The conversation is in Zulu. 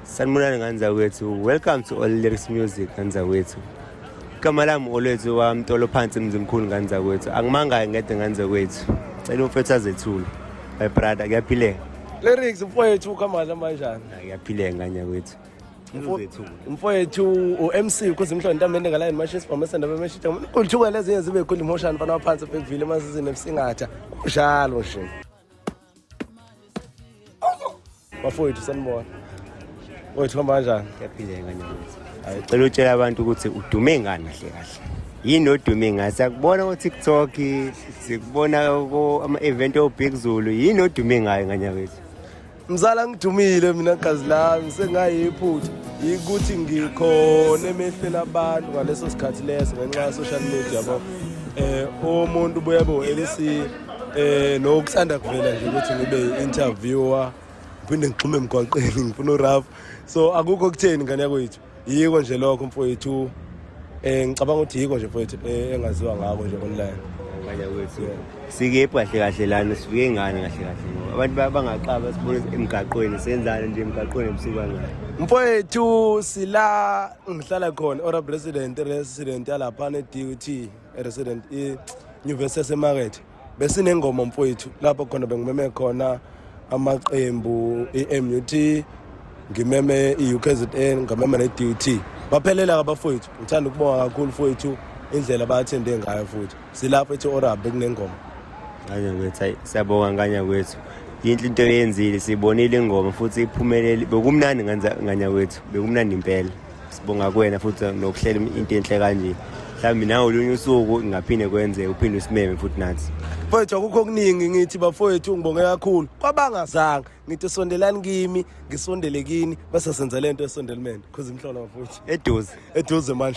Sanibonani ngane zakwethu. Welcome to All Lyrics Music ngane zakwethu. Igama lami Olwethu waMtolo phansi eMzimkhulu ngane zakwethu. Angimangayi ngedwa ngane zakwethu. Cela umfethu azethule. My brother kuyaphileka. Lyrics mfowethu ukhamba kahle manjani? Kuyaphileka ngane yakwethu. Cela uzethule. Mfowethu u-MC ukuze imhlonto intamende ngalayini mashisa ibhamu esenda bemeshitha. Kulithuka lezinye zibe khulu imoshani mfana waphansi ebhekuvile emasizini ebusingatha. Kunjalo nje. Bafowethu sanibona. Wethu hamba kanjani? Kuyaphileka nyakwethu. Sicela utshela abantu ukuthi udume ngani kahle kahle. Yini odume ngayo? Siyakubona ku-TikTok, sikubona ama-event o-Big Zulu. Yini odume ngayo nganyakwethu? Mzala ngidumile mina gazi lami sengayiphutha yikuthi ngikhona emehlweni abantu ngaleso sikhathi leso ngenxa ya social media yabo. Umuntu ubuye bo MC nokusanda kuvela nje ukuthi ngibe interviewer ngiphinde ngixhume emgwaqeni ngifuna uraf so akukho kutheni ngane yakwethu yiko nje lokho mfowethu ngicabanga ukuthi yiko nje mfowethu engaziwa ngako nje online ngane yakwethu. Sikephi kahle kahle lana sifike ngani kahle kahle abantu bangaqaba sibone emgaqweni senzani nje emgaqweni ebusuku kangaka. Mfowethu sila ngihlala khona ora president resident yalapha ne DUT resident i Nyuvesi yasemakethe besinengoma mfowethu lapho khona bengimeme khona amaqembu i-MUT ngimeme i-UKZN ngamema ne-DUT baphelela abafowethu ngithanda ukubonga kakhulu mfowethu indlela abathende ngayo futhi silapho ethi orab bekunengoma Ngane kwethu hayi siyabonga nganya kwethu. Yinhle into oyenzile sibonile ingoma futhi iphumelele bekumnandi nganya kwethu bekumnandi impela. Sibonga kuwena futhi nokuhlela into enhle kanje. Mhlawumbe nawe olunye usuku ingaphinde kwenzeke uphinde usimeme futhi nathi. Mfowethu akukho okuningi ngithi bafowethu ngibonge kakhulu kwabangazange ngithi sondelani kimi ngisondele kini bese senza lento esondelmeni cause imhlola bafowethu Eduze. Eduze manje.